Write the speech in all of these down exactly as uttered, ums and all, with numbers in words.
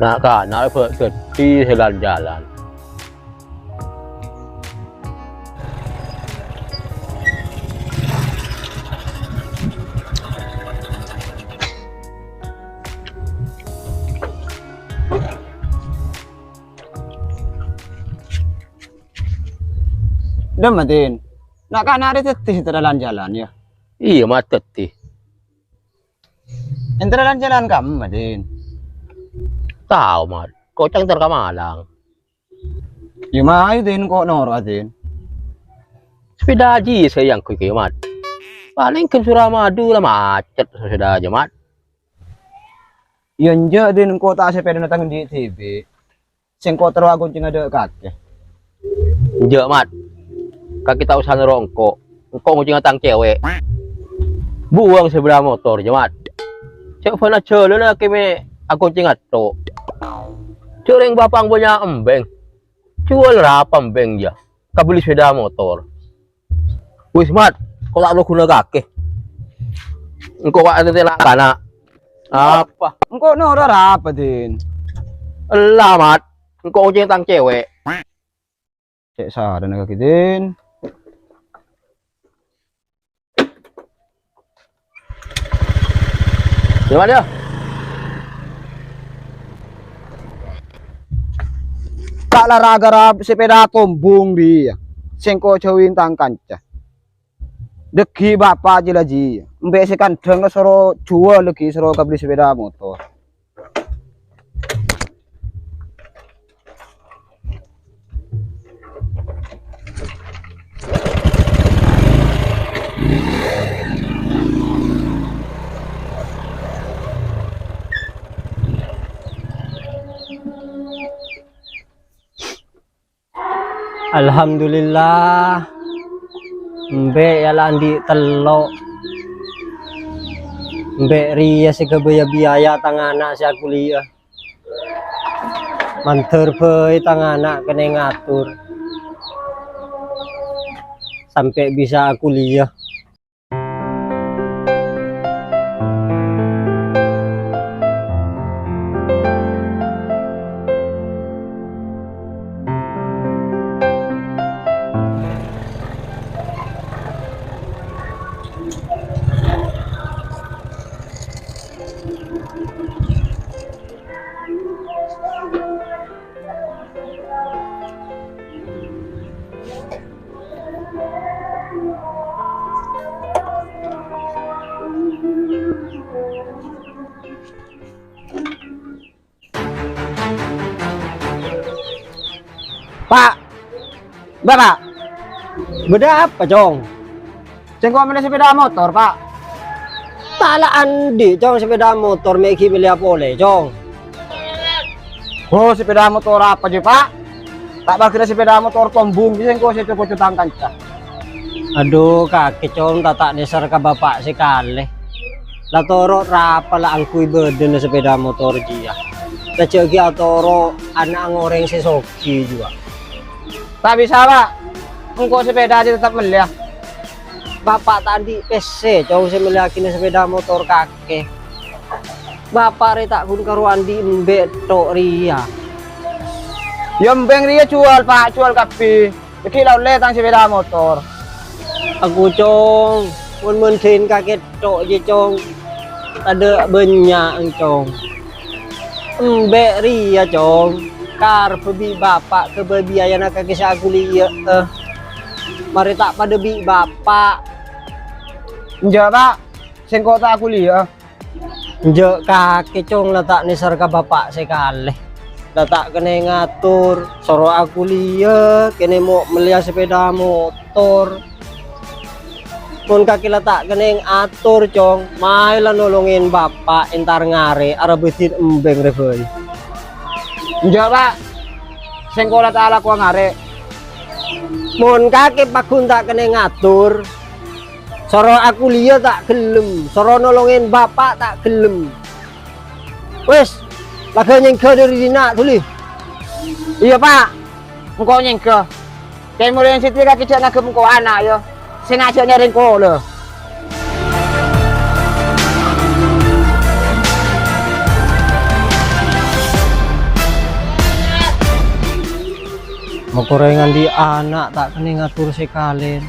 Na'-kana' bâ' dhâddhi sè lan-jalan. Dâ', Madin. Na'-kana' rè dhâddhi sè terro lan-jalan, yâ? Iyâ, Mat, dhâddhi. Èntar lan-jalan kamma, Din? Tao, Mat. Kocang èntar ka Malang. Yâ, mayu, Din, ko' noro'a, Din. Sepèda jiyâ sè èangghuy kèya, Mat. Palèng ghân Suramadu la macet sepèda jiyâ, Mat. Yâ, enjâ', Din, ko' ta' sepèdana tang dhibi'-dhibi'. Sèngko' terro aghuncinga dâ' kakè. Enjâ', Mat. Kakè ta' osa noro' engko'. Engko' ngoncinga tang cèwèk. Buwâng sepèda motor, jâ, Mat. Cè' bâna jhâlâna kakè mè' aghuncinga tho'. Jhâ' rèng bapa' bânnya' embèng. Juwâl rapa embèng, yâ? Kabelli sepèda motor. Wis, Mat, ko' ta' lo ghuna kakè. Engko' wa' tètè la kana'. Apa? Engko' noro' rapa, Din? Ella, Mat. Engko' ngoncinga tang cèwèk. Cè' sarana kakè, Din. Gimana, ya? Ta' la ra-ghârâ sepèda tombung rèya, sèngko' jhâuwi tang kanca. Dhâggi' bapa' jhi-lajhi, embè' sè kandhâng soro juwâl dhâggi' soro kabelli sepèda motor. Alhamdulillah, embè' yâ la andi' tello'. Embè' rèya sè ghâbâyâ biaya tang ana' sè akuliyah. Mandhâr bhâi tang ana' kènè ngatur sampè' bisa akuliyah. Pa'! Bapa'! Bâdâ apa, Cong? Sèngko' mellè sepèda motor, Pa'. Ta' la andi', Cong, sepèda motor, mè' ghi' mellèya polè, Cong. Oh, sepèda motor apa jiyâ, Pa'? Ta' bâgiyâna sepèda motor tombung, sèngko' sè co-koco tang kanca. Adhu, kakè, Cong, ta' ta' nèser ka bapa' sè kalè. La toro' rapa la angghuy bâdâna sepèda motor jiyâ. La jhâ' ghi' atoro' ana'na orèng sè soghi jiyâ. Ta' bisa, Pa'. Engko' sepèda jiyâ tetep mellèya. Bapa' ta' andi' pèssè, Cong, sè mellèyaghina sepèda motor kakè. Bapa' rè ta' ghun karo andi' embè' tho' rèya. Yâ, embèng rèya juwâl, Pa', juwâl kabbhi. Dhâggi' la ollè tang sepèda motor. Aku, Cong, mon mendhin kakè tho' jiyâ, Cong. Tadâ' bânnya', Cong. Embè' rèya, Cong, karebbhâ bi' bapa' ghâbây biayana kakè sè akuliyâ'â. Marè ta' padâ bi' bapa'. Enjâ', Pa'. Sèngko' ta' akuliyâ'â. Enjâ' kakè, Cong, la ta' nèser ka bapa' sè kalè. La ta' kènè ngator, soro akuliyâ, kènè mo' mellèya sepèda motor. Mon kakè la ta' kènè ngator, Cong, mayu la nolongè bapa' entar ngarè, arabâdhin embèng rè bhâi. Enjâ', Pa'. Sèngko' la ta' alakowa ngarè. Mon kakè pagghun ta' kènè ngator, soro akuliyâ ta' ghellem, soro nolongè bapa' ta' ghellem. Wis, laghâ nyèngghâ dâri dinna', dhuli. Iyâ, Pa'. Engko' nyèngghâ. Kèng Mulyan Siti kakè jhâ' ngagghep engko' ana', yâ. Sè ngajhâk nyarè engko', lho. Makorè nganḍi' ana' ta' kennèng ngator sè kalèn.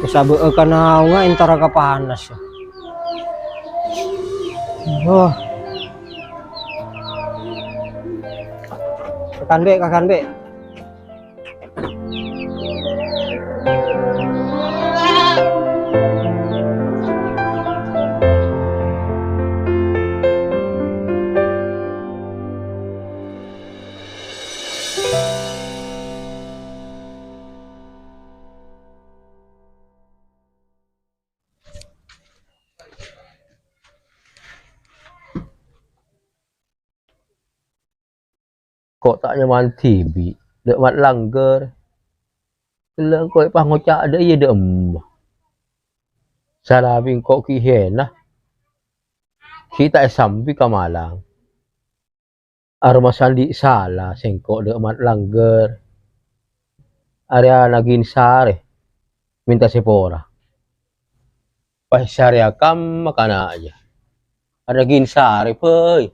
Wis abâ'â ka naongnga entara ka panas. Wah. Kakan, Bè', kakan, Bè'. Ko' ta' nyaman dhibi', ḍâ' mat langghâr. Ghellâ' engko' èpangoca' ḍâ' iyâ ḍâ' emma. Sala bi' engko' ghi' hèna. Ghi' ta' èsambi ka malang. Aromasa anḍi' sala sèngko' ḍâ' mat langghâr. Arèya naghin sarè, mènta sè pora. Pas sarèya kamma kana' iyâ. Arèya naghin sarè, bhâi.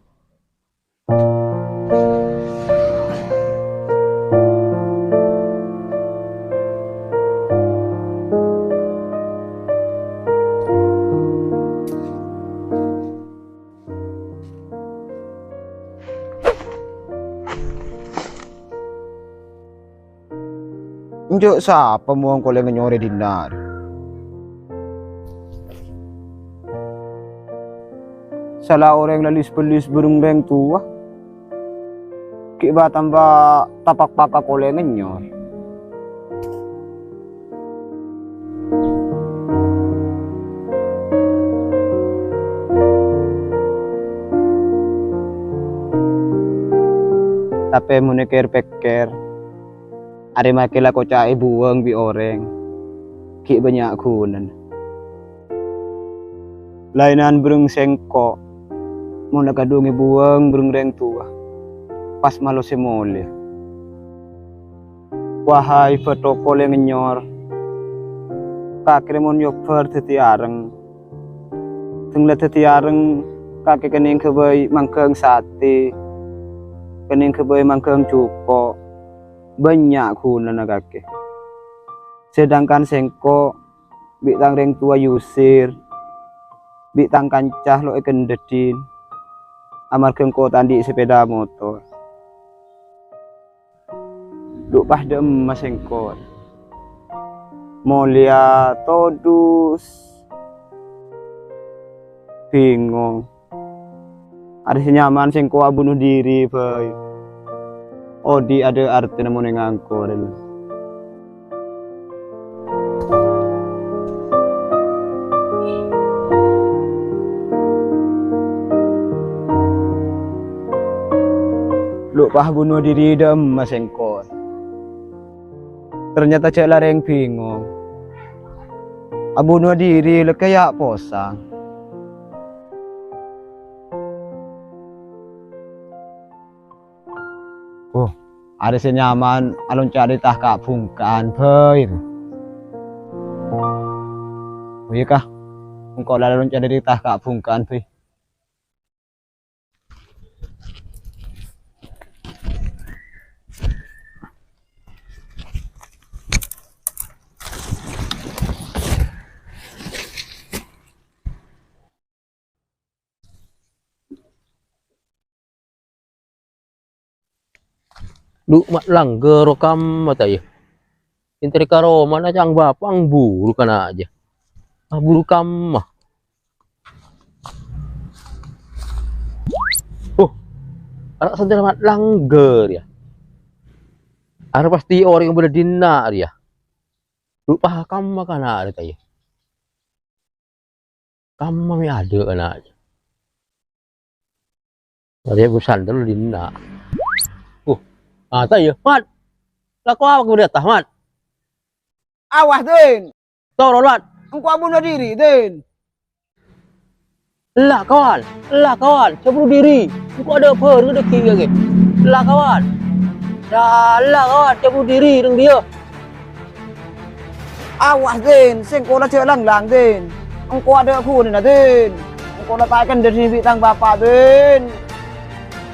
Enjâ' sapa mon kolè ngennyor è ḍinna' rè? Sala orèng la lis-bellis bhâreng rèng towa. Ghi' bâ-tamba tapakpaka kolè ngennyor. Tapè mon èkèr-pèkkèr, arè makè la koca' èbuwâng bi' orèng, ghi' bânnya' ghunana. Laènan bhâreng sèngko', mon la kaḍhung èbuwâng bhâreng rèng towa, pas malo sè molèya. Wahai bâto kolè ngennyor, kakè mon èobbhâr dhâddhi areng. Ḍâng la dhâddhi areng, kakè kennèng ghâbây mangghâng satè, kennèng ghâbây mangghâng jhuko', bânnya' ghunana kakè. Sedangkan sèngko' bi' tang rèng towa èusir, bi' tang kanca lo' èkendheddhin, amarghâ engko' ta' anḍi' sepeda motor. Ḍu' pas ḍâ' emma sèngko'. Molèya todus. Bingong. Arè sè nyaman sèngko' abuno dhiri, bhâi. Oḍi' aḍâ' artèna mon èngangko rèya. Ḍu' pas buno dhiri ḍâ' emma sèngko'. Ternyata jhâ' la rèng bingong. Abuno dhiri lèkè ya' posang. Oh, arè sè nyaman alonca' ḍâri ta' ka' bhungka'an, bhâi. Oh iyâ, Ka. Engko' la alonca' ḍâri ta' ka' bhungka'an, bhâi. Ḍu' ma' langghâr kamma ta' iyâ? Èntar ka romana ca'na bapa' buru kana' jâ. Ah, buru kamma. Oh, ana' santri ma' langghâr yâ. Arè pastè orèng bâḍâ ḍinna' rèya. Ḍu' pa kamma kana' rèya ta' iyâ? Kamma mè' aḍâ' ana'. Arè bu sandal ḍinna'. Uh, ata iyâ, Mat. Lako apa kau ḍâteng, Mat? Awas, Din. Toro, Mat. Engko' abuno dhiri, Din. Ella, kawan. Ella, kawan. Jhâ' buno dhiri. Engko' aḍâ' bhârâng ḍâggi' kakè. Ella, kawan. Ella, kawan. Jhâ' buno dhiri, neng ḍiyâ. Awas, Din, sèngko' la jhâ' lang-lang, Din. Engko' aḍâ' ghunina, Din. Engko' la ta' èkendheddhi bi' tang bapa', Din.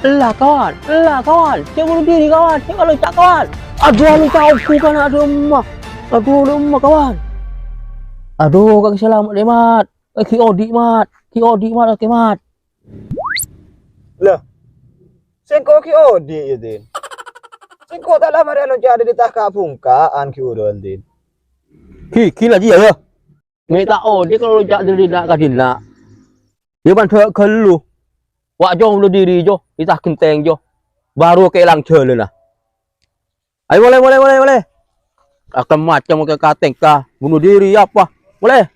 Ella, kawan, ella, kawan. Jhâ' buno dhiri, kawan. Jhâ' kalonca', kawan. Adu, anu tao bukan adu emma. Adu, adu emma, kawan. Adu, kakè salamet dâ', Mat. Kakè odi', Mat. Kakè odi', Mat, kakè, Mat. Lah, sèngko' kakè odi', yâ, Din. Sèngko' ta' la marè lonca' dâri tahka' bhungka'an, kakè odi', Din. Kakè la jiyâ, yâ. Mè' ta' odi' kalau lonca' dâri dinna' ka dinna'. Yâ, mandhâ' ghâllu. Wa' jong lo diri jo, ita genteng jo. Baru kelang jhâlânna. Ayo, mole, mole, mole, mole. Akan macam ke katengka, bunuh diri apa? Mole.